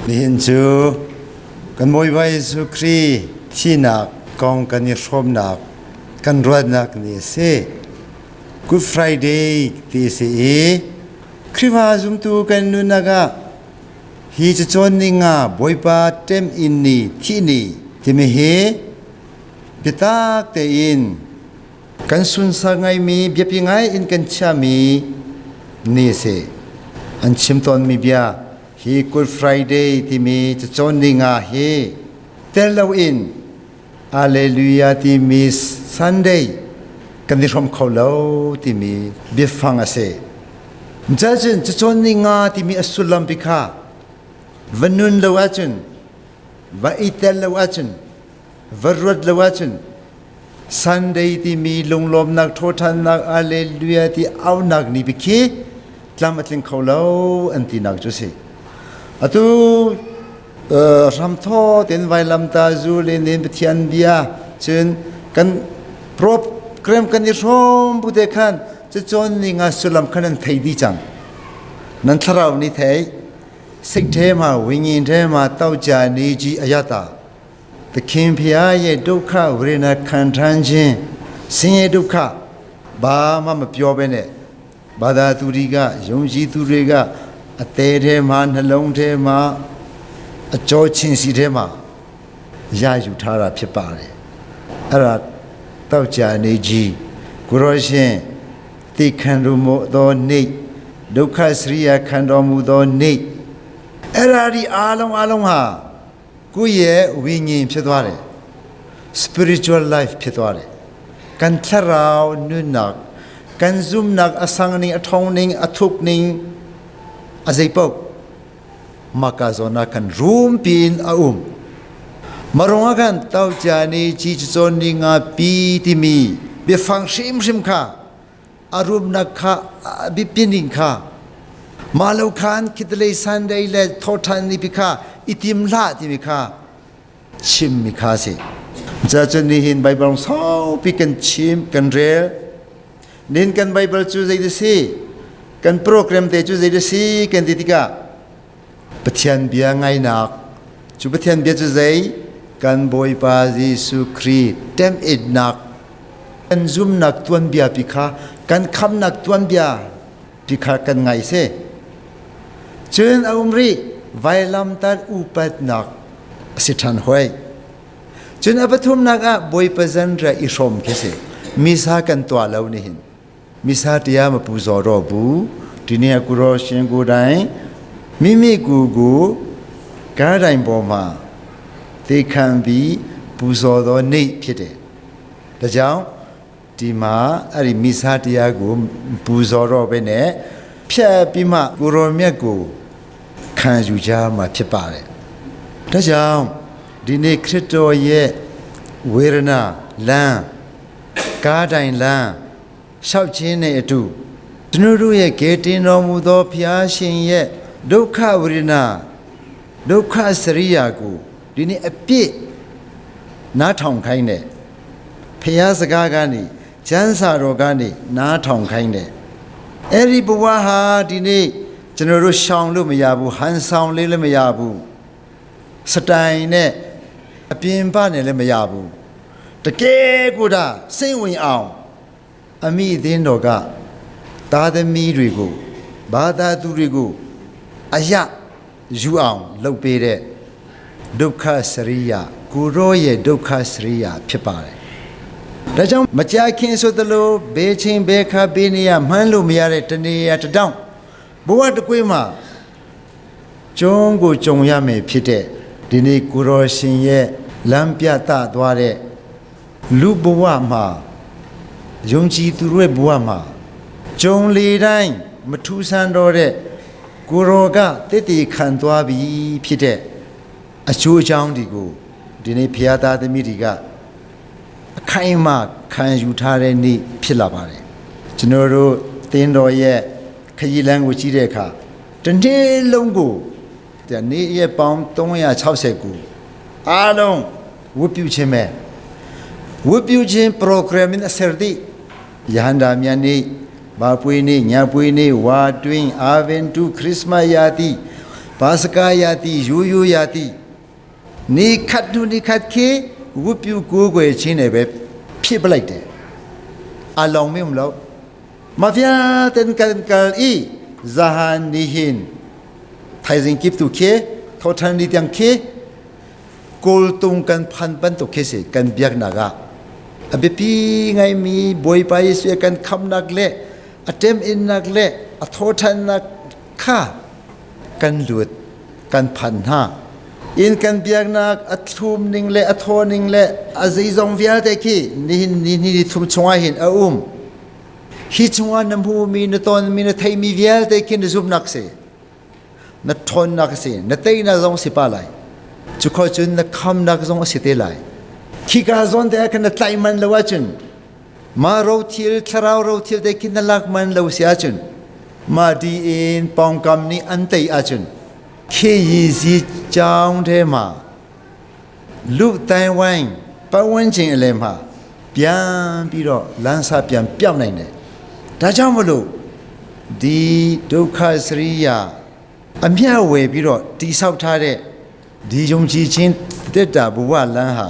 Nihin cu kan Bawipa Jesuh Khrih thihnak kong kan i hrawmnak kan ruatnak ni a si. Good Friday ti a si i Khrihfa zumtu kan nunnak ah hi cacawn ning ah Bawipa temh-inn ni thih ni timi hi biatak tein Kan sunsak ngaimi biapi ngai in kan chiahmi ni a si. An chim tawnmi bia hi Good Friday timi cacawn ni nga hi tel loin Alleluia timi Sunday kan i hrawm kho lo timi biafang a si. Cacun cacawn ni nga timi a sullam pi kha va nun lo ahcun va i tel lo ahcun va ruat lo ahcun Sunday timi lunglawmnak ṭhawṭhannak Alleluia ti aunak ni bikhi tlam a tling kho lo an tinak cu si. Atu hramthaw ten vailamta zulin in Pathian bia cun kan program kan i hrawm bu te khan cucawn ning ah sullam khan an thei dih cang. Nan thlarau nih thei sik the ma wingin the ma tau cha ni ji ayata သခင်ဖျားရဲ့ဒုက္ခဝေဒနာခံထမ်းခြင်းဆင်းရဲဒုက္ခဘာမှမပြောဘဲနဲ့ဘာသာသူတွေကယုံကြည်သူတွေကအသေးထဲမှာနှလုံးထဲမှာအကြောချင်းစီထဲမှာရယူထားတာဖြစ်ပါတယ်အဲ့ဒါတောက်ကြနေကြီးကိုရောရှင်သိခံတော်မူသောနေ့ဒုက္ခစရိယာခံတော်မူသောနေ့အဲ့ဒါဒီအားလုံးအားလုံးဟာ ကိုယ့်ရဲ့ဝိညာဉ်ဖြစ်သွားတယ် spiritual life ဖြစ်သွားတယ်ကန်ထရောနုနက်ကန်ဇုံနက်အဆောင်နင်းအထုံနင်းအထုကနင်းအစိပုတ်မကာဇောနာကန်ရူမ်ပင်အုံမရုံကန်တောက်ကြနေချီချောနီငါပီတိမီဘေဖန်ရှိမ်ရှိမ်ခါ a rumnak kha a biapi kha mah lo khan khitlei Sunday le thawṭhan ni pi kha i tim hlah timi kha chimmi kha si. Cucun nihin Bible saupi kan chim kan rel. Nin kan Bible cu zei si? Kan program te cu zei si kan ti tikah Pathian bia ngainak cu Pathian bia cu zei? Kan Bawipa Jesuh Khrih temh-innak kan zumnak tuanbia pi kha kan khamnak tuanbia pi kha kan ngai si. Cun a um rih vailamtan upatnak a si ṭhan hoi. Cun a pathumnak ah Bawipa zanriah i hrawm khi si. Misa kan tuah lo nihin. Misa tia ma pu zaw ro bu tine ku ro shin ku dai mi mi ku gu ka dai bo ma တေခံပြီးပူဇော်သောနေ့ဖြစ်တယ်။ဒါကြောင့်ဒီမှာအဲ့ဒီမိစားတရားကိုပူဇော်တော့ပဲနဲ့ဖြတ်ပြီးမှကိုရောမြတ်ကိုခံယူကြမှာဖြစ်ပါတယ်။ဒါကြောင့်ဒီနေ့ခရစ်တော်ရဲ့ဝေဒနာလမ်းကားတိုင်လမ်း လျှောက်ခြင်းနဲ့အတူကျွန်တော်တို့ရဲ့ဂေတင်တော်မူသောဘုရားရှင်ရဲ့ဒုက္ခဝေဒနာဒုက္ခစရိယာကိုဒီနေ့အပြည့်နားထောင်ခိုင်းတယ်ဖျားစကားကနေကျမ်းစာတော်ကနေနားထောင်ခိုင်းတယ်အဲ့ဒီဘဝဟာဒီနေ့ကျွန်တော်တို့ရှောင်လို့မရဘူးဟန်ဆောင်လေးလည်းမရဘူးစတိုင်နဲ့အပြင်ပနဲ့လည်းမရဘူးတကယ်ကိုဒါစိတ်ဝင်အောင် အမိအသင်းတော်ကသားသမီးတွေကိုဘာသာသူတွေကိုအယယူအောင်လုပ်ပေးတဲ့ဒုက္ခစရိယကိုရောရဲ့ဒုက္ခစရိယဖြစ်ပါတယ်။ဒါကြောင့်မကြာခင်ဆိုသလိုဘေးချင်းဘေးခါဘေးနေရမှန်းလို့မရတဲ့တနေရာတတောင့်ဘဝတကွေးမှာကျုံးကိုကြုံရမယ်ဖြစ်တဲ့ဒီနေ့ကိုရောရှင်ရဲ့လမ်းပြတသွားတဲ့ လူဘဝမှာယုံကြည်သူတို့ရဲ့ဘဝမှာဂျုံလေတိုင်းမထူးဆန်းတော့တဲ့ကိုရောကတည်တည်ခံသွားပြီဖြစ်တဲ့အကျိုးအကြောင်းတွေကိုဒီနေ့ဖျားသားသမီးတွေကအခိုင်အမာခံယူထားတဲ့နေ့ဖြစ်လာပါတယ်ကျွန်တော်တို့တင်းတော်ရဲ့ခရီးလမ်းကိုကြည့်တဲ့အခါတစ်နေ့လုံးကိုဒီနေ့ရက်ပေါင်း360ကိုအားလုံးဝတ်ပြုခြင်းပဲ ဝတ်ပြုခြင်း program အစရတိယဟန္တာမြတ်နေ့ဘာပွေးနေ့ညပွေးနေ့ဝါတွင်အာဗင်တုခရစ်မတ်ရာသီ Pasaka yati yu yu yati ni khat hnu ni khat khi wupyu ku gwe chin e be phi palai te along mi um lo ma viaten kan kal i zahan ni hin thaizing kip tu khi thothan ni tiang khi kawltung kan phan bantuk khi si kan biaknak ah a biapi ngaimi Bawipa Jesuh kan khamnak le a ṭem-innak le a thawṭhannak kha kan lut kan phan hna. Inn kan biaknak a thlum ning le a thaw ning le a zeizong vialte khi nihin ni ni thum chungah hin a um. Hi chungah na hmumi na tonmi na theimi vialte khi na zumhnak si. Na ṭhawnnak a si, na teinak zong a si pa lai. Cu khoi cun na khamnak zong a si te lai. Khika zawn te ah khan na tlaih man lo ahcun ma rothil thlarau rothil te khi na lak man lo si ahcun ma di in pawngkam nih an tei ahcun khi yi zi chaung the ma lu tai wain ပတ်ဝန်းကျင်အလယ်မှာပြန်ပြီးတော့လမ်းစာပြန်ပြောင်းနိုင်တယ်။ဒါကြောင့်မလို့ဒီဒုက္ခစရိယာအမျှဝေပြီးတော့တိဆောက်ထားတဲ့ဒီယုံကြည်ခြင်းတက်တာဘဝလမ်းဟာ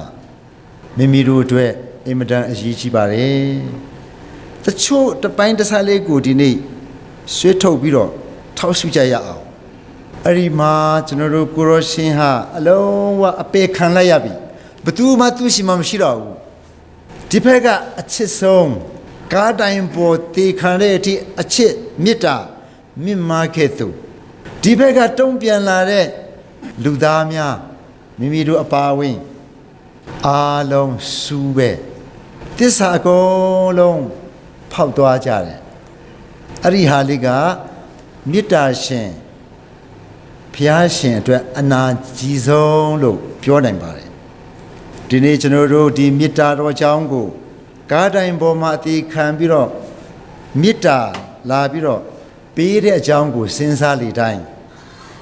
မိမိတို့အတွက်အင်မတန်အရေးကြီးပါတယ်။တချို့တပိုင်းတစားလေးကိုဒီနေ့ဆွေးထုတ်ပြီးတော့ထောက်ဆုကြရအောင် အဲ့ဒီမှာကျွန်တော်တို့ကိုရောရှင်ဟာအလုံးဝအပေခံလိုက်ရပြီဘသူမှသူ့ရှိမှမရှိတော့ဘူးဒီဖက်ကအချစ်ဆုံးကားတိုင်ပေါ်တေခံတဲ့အထိအချစ်မေတ္တာမြင့်မားခဲ့သူဒီဖက်ကတုံ့ပြန်လာတဲ့လူသားများမိမိတို့အပါအဝင်အားလုံးစူးပဲတစ္ဆာအကုန်လုံးဖောက်သွားကြတယ်အဲ့ဒီဟာလေးကမေတ္တာရှင် ဖျားရှင်အတွက်အနာကြီးဆုံးလို့ပြောနိုင်ပါတယ်ဒီနေ့ကျွန်တော်တို့ဒီမေတ္တာတော်ကြောင်းကိုကားတိုင်ပေါ်မှာအသေးခံပြီးတော့မေတ္တာလာပြီးတော့ပေးတဲ့အကြောင်းကိုစဉ်းစားလေတိုင်း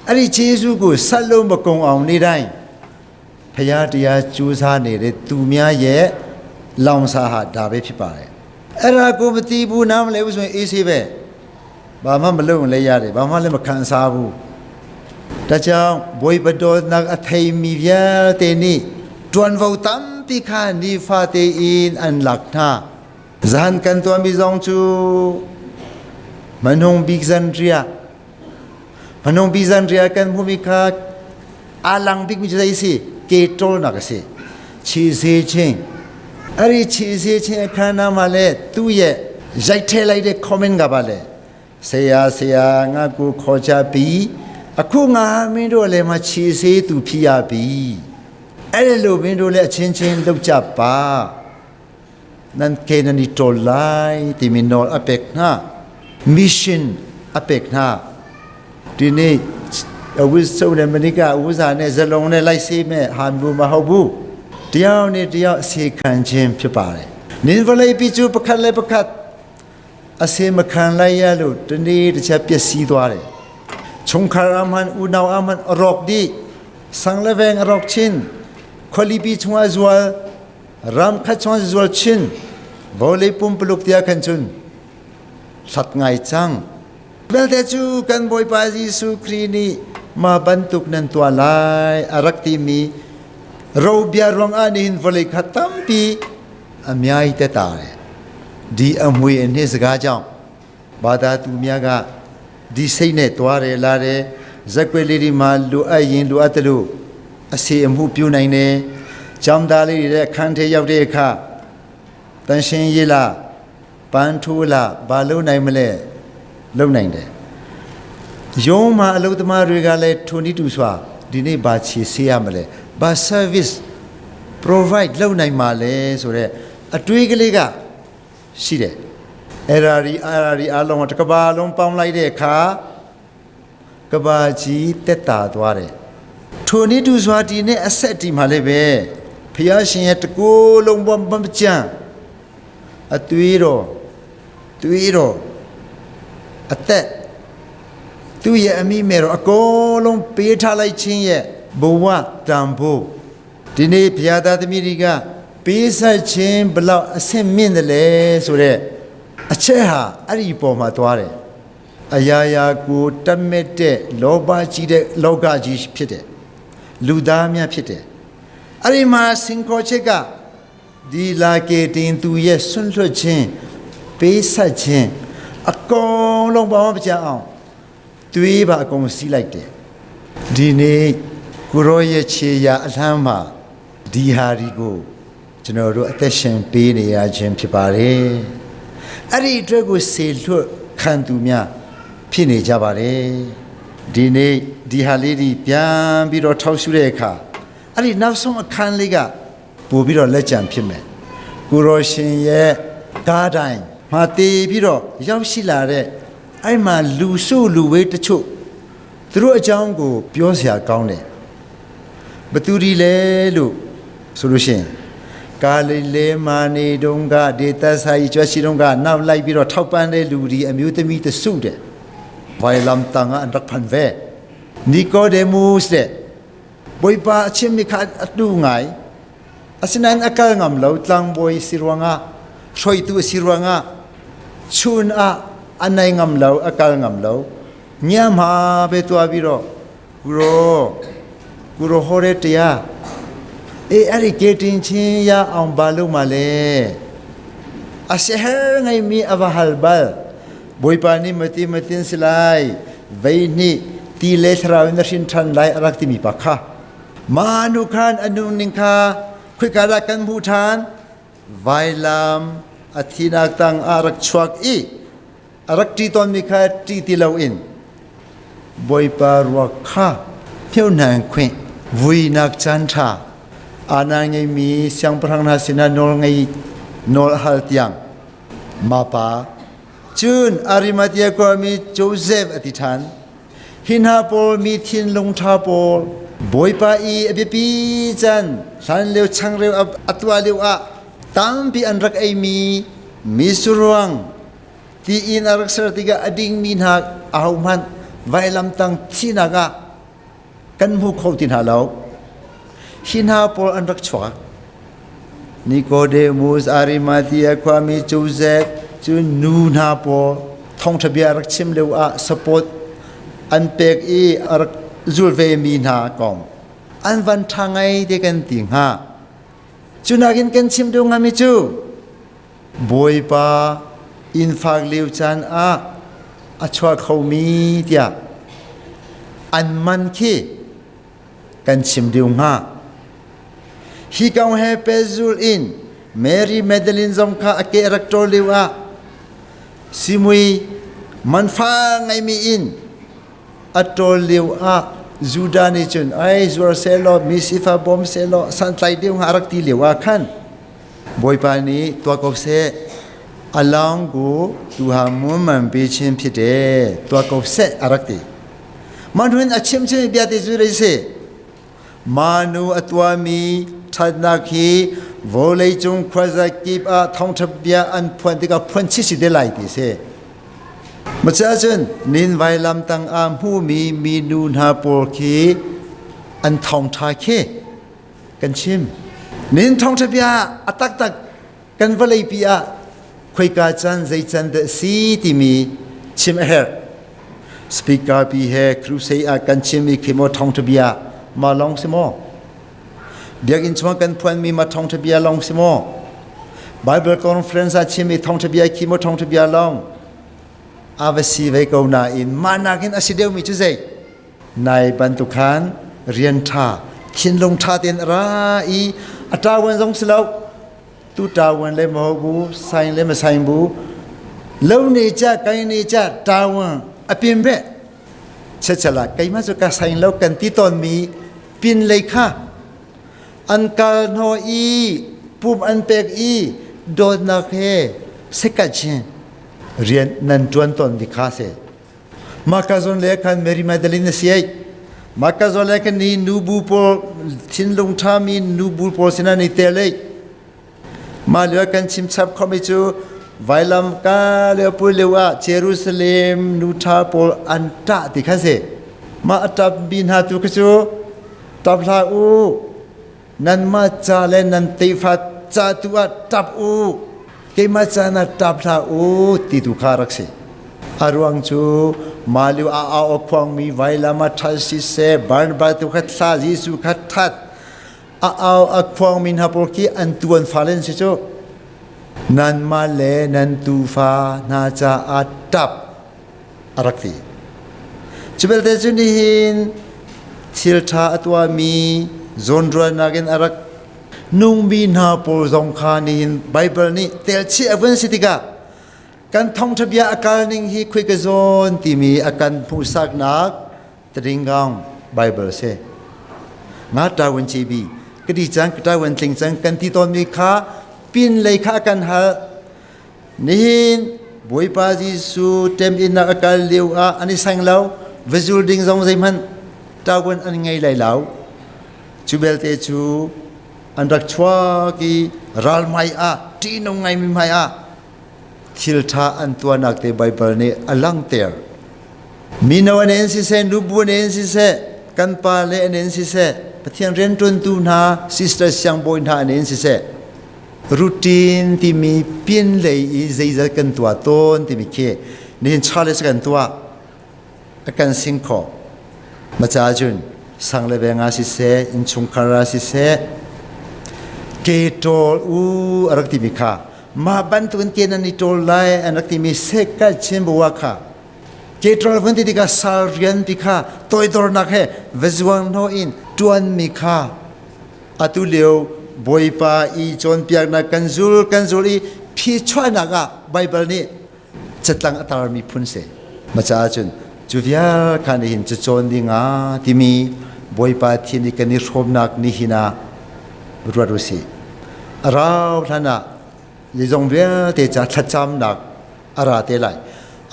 အဲ့ဒီခြေဆုကိုဆက်လို့မကုံအောင်နေတိုင်းဖျားတရားကြိုးစားနေတဲ့သူများရဲ့လောင်စာဟာဒါပဲဖြစ်ပါတယ်အဲ့ဒါကိုမသိဘူးနားမလဲဘူးဆိုရင်အေးဆေးပဲ ဘာမှမလုပ်ရင်လည်းရတယ်ဘာမှလည်းမခံစားဘူးဒါကြောင့်ဘွေပတော်နအထိမီပြတဲ့နိတွန်ဝတမ်ပိခာနိဖာတေအင်အန်လက်နာဇန်ကန်တော်မီဇောင်းချူမနုံဘိဇန်ထရီယာမနုံဘိဇန်ထရီယာကန်မူမီခာအလံဘိမီဇိုင်စီကေတောနာကစီချီစီချင်းအဲ့ဒီချီစီချင်းအခမ်းအနားမှာလဲသူ့ရဲ့ရိုက်ထဲလိုက်တဲ့ comment ကပါလဲ ဆရာဆရာငါကိုခေါ်ချပြီးအခုငါမင်းတို့လည်းမခြေဆေးသူဖြစ်ရပြီအဲ့ဒီလိုမင်းတို့လည်းအချင်းချင်းလုပ်ကြပါနန်ကေနနီတော်လိုက်ဒီမီနော်အပက်နာ mission အပက်နာဒီနေ့အဝိစုံနဲ့မနိကအဝိဇာနဲ့ဇလုံးနဲ့လိုက်ဆေးမဲ့ဟာမျိုးမဟုတ်ဘူးတရားနဲ့တရားအစီခံခြင်းဖြစ်ပါတယ်နင်ဗလေးပြချူပခတ်လဲပခတ် အစေမခံလိုက်ရလို့တနေ့တစ်ချက်ပျက်စီးသွားတယ်။ချုံခါရမန်ဦးနောင်အမန်ရော့ဒီဆန်လဗင်ရော့ချင်းခွလီပီချွာဇွာရမ်ခချွာဇွာချင်းဘောလေပုံပလုကတျာခန်ချွန်းသတ်ငိုင်ချန်းဘယ်တဲ့ချူကန်ဘွိုင်ပါဇီဆူခရီနီမာဘန်တုကနန်တွာလိုက်အရက်တီမီရောဘျာရောင်အာနီဟင်ဗလေခတမ်ပီအများကြီးတက်တာတယ် ဒီအမွေအနှစ်စကားကြောင့်ဘာသာသူများကဒီစိတ်နဲ့တွားတယ်လာတယ်ဇက်ွယ်လေးဒီမှာလိုအပ်ရင်လိုအပ်တယ်လို့အစီအမှုပြုနိုင်တယ်။ကျောင်းသားလေးတွေတဲ့အခန်းထဲရောက်တဲ့အခါတန်ရှင်းရေးလားပန်းထိုးလားဘာလုပ်နိုင်မလဲလုပ်နိုင်တယ်။ရုံးမှာအလုပ်သမားတွေကလည်းထိုနည်းတူစွာဒီနေ့ဘာချေဆေးရမလဲဘာ service provide လုပ်နိုင်မှာလဲဆိုတော့အတွေးကလေးက ရှိတယ်အဲ့ဒါဒီအဲ့ဒါဒီအလုံးတစ်ကဘာလုံးပေါင်းလိုက်တဲ့အခါကဘာကြီးတက်တာသွားတယ်ထိုနည်းတူစွာဒီနေ့အဆက်တီမှာလည်းပဲဖျားရှင်ရဲ့တကူလုံးမမကြမ်းအသွေးတော်သွေးတော်အသက်သူ့ရဲ့အမိမဲ့တော့အကုန်လုံးပေးထားလိုက်ခြင်းရဲ့ဘဝတန်ဖို့ဒီနေ့ဘုရားသားသမီးတွေက ပေးဆက်ခြင်းဘလောက်အဆင့်မြင့်တယ်လဲဆိုတော့အချက်ဟာအဲ့ဒီပေါ်မှာသွားတယ်။ အရာရာကိုတတ်မဲ့တဲ့လောဘကြီးတဲ့လောကကြီးဖြစ်တယ်လူသားများဖြစ်တယ်အဲ့ဒီမှာစင်ခေါ်ချက်ကဒီလာကေတင်သူရဲ့ဆွန့်လွတ်ခြင်းပေးဆက်ခြင်းအကုန်လုံးဘာမှမကြအောင်တွေးပါအကုန်စီးလိုက်တယ်ဒီနေ့ကိုရောရဲ့ခြေရာအလှမ်းမှာဒီဟာဒီကိုကျွန်တော်တို့အသက်ရှင်ပေးနေရခြင်းဖြစ်ပါတယ်အဲ့ဒီအတွက်ကိုစေလွတ်ခံသူများဖြစ်နေကြပါတယ်ဒီနေ့ဒီဟာလေးဒီပြန်ပြီးတော့ထောက်ရှုတဲ့အခါအဲ့ဒီနောက်ဆုံးအခန်းလေးကပို့ပြီးတော့လက်ကျန်ဖြစ်မယ်ကိုရောရှင်ရဲ့ကားတိုင်းမှာတည်ပြီးတော့ရောက်ရှိလာတဲ့အဲ့မှာလူစုလူဝေးတချို့သူတို့အကြောင်းကိုပြောစရာကောင်းတယ်ဘသူဒီလဲလို့ဆိုလို့ရှိရင်ကာလိလေမာနေတုန်းကဒေသဆိုင်ကြွရှိတုန်းကနောက်လိုက်ပြီးတော့ထောက်ပန်းတဲ့လူဒီအမျိုးသမီးတစုတဲ့ဝိုင်လမ်တန်အန်ရက်ဖန်ဝဲနီကိုဒေမုစ်တဲ့ဘွိပါအချင်းမိခအတူငိုင်အစနန်အကလငမ်လောတန်ဘွိစီရဝငါဆွိတူစီရဝငါချွန်အအနိုင်ငမ်လောအကလငမ်လောညမှာပဲတွားပြီးတော့ကူရောကူရောဟောတဲ့တရားအေးအဲ့ဒီကေတင်ချင်းရအောင်ဘာလုပ်မှာလဲအစဟဲငိုင်မီအဘဟလ်ဘလဘွိပါနိမတိမတင်စလိုက်ဝိနိတီလေသရာဝင်းရှင်ထန်လိုက်အရက်တိမီပါခါမာနုခန်အနုနင်ခာခွေကာရကန်ဘူထန်ဝိုင်လမ်အသီနာတန်အရက်ချွတ်အီအရက်တီတွန်မီခာတီတီလောအင်ဘွိပါရဝခါမြုံနန်ခွင့်ဝီနက်ချန်ထာအာနာငိမီဆ ्यां ပရံနာစနာနောငိနောဟလ်တျံမာပါจุนอาริมาเตียก็มีโจเซฟอธิษฐานหินหาโปมีทินลงทาโปบอยปาอีอภิปีจันสันเลียวช่างเร็วอัตวาเลียวอะตั้งปีอันรักไอมีมีสุรวังตีอินอารักษรติกาอดิงมีนหักอาหุมันไวลำตังที่นากะกันหูเขาตินหาเราหินหาโปอันรักชวักนิโคเดมุสอาริมาเตียความมีโจเซฟจุนนูนาโปท่องทะเบียรักชิมเลวอะสปอร์ตอันเป็กอีรักจูลเวมีนากองอันวันทางไงเดกันติงฮะจุนากินกันชิมดูงามิจูบอยปาอินฟากเลวจันอะอชวเขามีเตียอันมันขี้กันชิมดูงาฮิกองเฮเปซูลอินเมรีเมเดลินซอมคาอเกรักโตเลวะซิมุยมันฟ้าไงมีอินอโตเลวะจูดานิจุนไอซัวเซโลมิซิฟาบอมเซโลสันไตเดียวหารักตีเลวะขันบอยปานีตัวกบเซအလောင်းကိုသူဟာမွမ်းမံပေးခြင်းဖြစ်တယ်ตัวกบเซအรักตีมันတွင်အချင်းချင်းပြတဲ့စုရိစေမာနုအတွာမီထနခိဝလေကျုံခွဇကိပအထောင်းထပြအန်ဖွန်တိကဖွန်ချစ်စီတဲ့လိုက်ဒီစေမချာချွန်းနင်ဝိုင်လမ်တန်အာမှုမီမီနူနာပေါ်ခိအန်ထောင်းထာခေကန်ချင်းနင်ထောင်းထပြအတက်တက်ကန်ဝလေပီအခွေကာချန်ဇိချန်တဲ့စီတီမီချင်ဟဲစပီကာပီဟဲခရုဆေအကန်ချင်းမီခေမောထောင်းထပြမာလောင်စမော biak in chuang kan phuan mi ma thong thabia long simo Bible conference a chimi thong thabia khi mo thong thabia long avasi ve ko na in manakin asideu mi chu zai nai ban tu khan rian tha thin long tha ten ra i atawan zong slo tu ta wan leမဟုတ်ဘူးဆိုင်လည်းမဆိုင်ဘူးလုံနေကြကိုင်းနေကြတာဝန်အပြင်ဘက်ချက်ချက်လာကိမစကဆိုင်လောက်ကန်တီတွန်မီပင်လေခอันกาลโนอีปุ่มอันเปกอีโดนนักเฮเสกัดชินเรียนนันจวนตนดิคาเซมาคาซอนเลคันเมริมาเดลินเสียมาคาซอนเลคันนี่นูบูโปทินลงทามีนูบูโปสินานิเตเลมาเลือกันชิมชับคอมิจูไวลัมกาเลปุเลวะเจรูซาเล็มนูทาโปอันตะติคาเซมาอัตับบินฮาตุกจูตับลาอูนันมาจาเลนันติฟัดจาตัวตับอูเกมาจานาตับลาอูติตุคารักเซ A ruang cu Malu a au a khuangmi vailam a ṭhal siseh, Barnabas tu kha thla, Jesuh kha that. A au a khuangmi hna pawl khi an tu an fale an si cu. Nanmah le nan tufa hna caah ṭap a rak ti. Cu belte cu nihin thil ṭha a tuahmi zawnrualnak in a rak nungmi hna pawl zong kha nihin Baibal nih telchih a vun si tikah kan thawngṭha bia a kal ning hi khoi ka zawn timi a kan hmuhsaknak Tringaung Baibal si. Nga ṭawan cibi ka di cang ka ṭawan tling cang kan ti tawnmi kha pin lei kha a kan hal. Nihin Bawipa Jesuh temhinnak a kal lio ah an i seng lo, va zul ding zong zeihmanh ṭawan an ngei lai lo. Cu belte cu an rak chuak i ral hmai ah ṭihnung ngaimi hmai ah thil ṭha an tuahnak te Baibal nih a langhter. Mino an in siseh, nubu an in siseh, kan pa le an in siseh, Pathian rianṭuantu hna, sister siangbawi hna an in siseh, routine timi pin lei i zeizat kan tuah tawn timi khi nihin challenge kan tuah a kan sing kho. Maca cun sang le veng ah siseh, innchungkhar ah siseh, ke ṭawl u a rak timi kha mah bantukin ke nan i ṭawl lai an rak timi sekal chin bua kha ke ṭawl vun ti tikah sal rian ti kha toidornak he va zuang hnaw in ṭuanmi kha atu lio Bawipa i cawnpiaknak kan zul kan zul i phichuahnak ah Baibal nih catlang a tarmi phun si. Ma caah cun cu vial kha nihin cu cawn ding ah timi Bawipa thin i kan i hrawmnak nihin ah ruat u sih. A rau hlan ah zeizong vialte ca thlacamnak a ra te lai.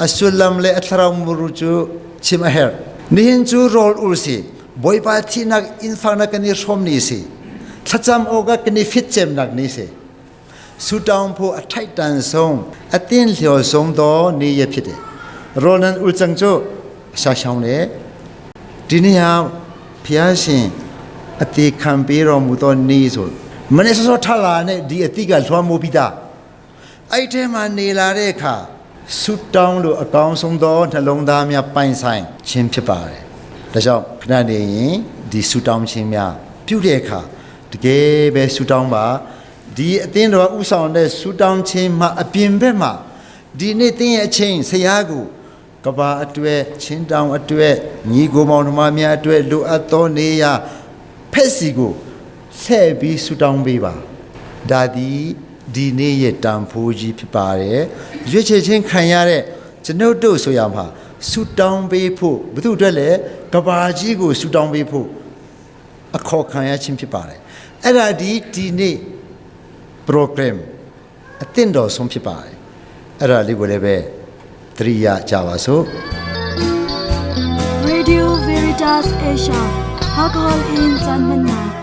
A sullam le a thlarau muru cu chim a herh. Nihin cu rawl ul si. Bawipa thihnak innfaknak kan i hrawm ni si. Thlacam awk ah kan i fit cemnak ni si. Sutaung phu a ṭhaih tan sung a tin hlio sung do ni ye phit e. Rawl nan ul cang cu sha xiong le tini ha phia sin ati khampi ro mu to ni zu mane so so thala ne di ati ka hluam mu pita အဲ့ထဲမှာနေလာတဲ့အခါဆုတောင်းလို့အကောင်းဆုံးသောနှလုံးသားများပိုင်ဆိုင်ခြင်းဖြစ်ပါတယ်။ဒါကြောင့်ခဏနေရင်ဒီဆုတောင်းခြင်းများပြုတဲ့အခါတကယ်ပဲဆုတောင်းပါဒီအသင်းတော်ဥဆောင်တဲ့ဆုတောင်းခြင်းမှာအပြင်ဘက်မှာဒီနေ့သင်ရဲ့အချိန်ဆရာကိုကဘာအတွက်ချင်းတောင်အတွက်ညီကိုမောင်နှမများအတွက်လိုအပ်သောနေရာဖက်စီကိုလှည့်ပြီးဆုတောင်းပေးပါဒါဒီဒီနေ့ရဲ့တန်ဖိုးကြီးဖြစ်ပါတယ်ရွေးချယ်ခြင်းခံရတဲ့ကျွန်ုပ်တို့ဆိုရမှာဆုတောင်းပေးဖို့ဘုသူအတွက်လဲကဘာကြီးကိုဆုတောင်းပေးဖို့အခေါ်ခံရခြင်းဖြစ်ပါတယ်အဲ့ဒါဒီဒီနေ့ program အသင့်တော်ဆုံးဖြစ်ပါတယ်အဲ့ဒါလေးကိုလည်းပဲသတိရကြပါစို့ Radio Veritas Asia Alcohol in Chan Man Na.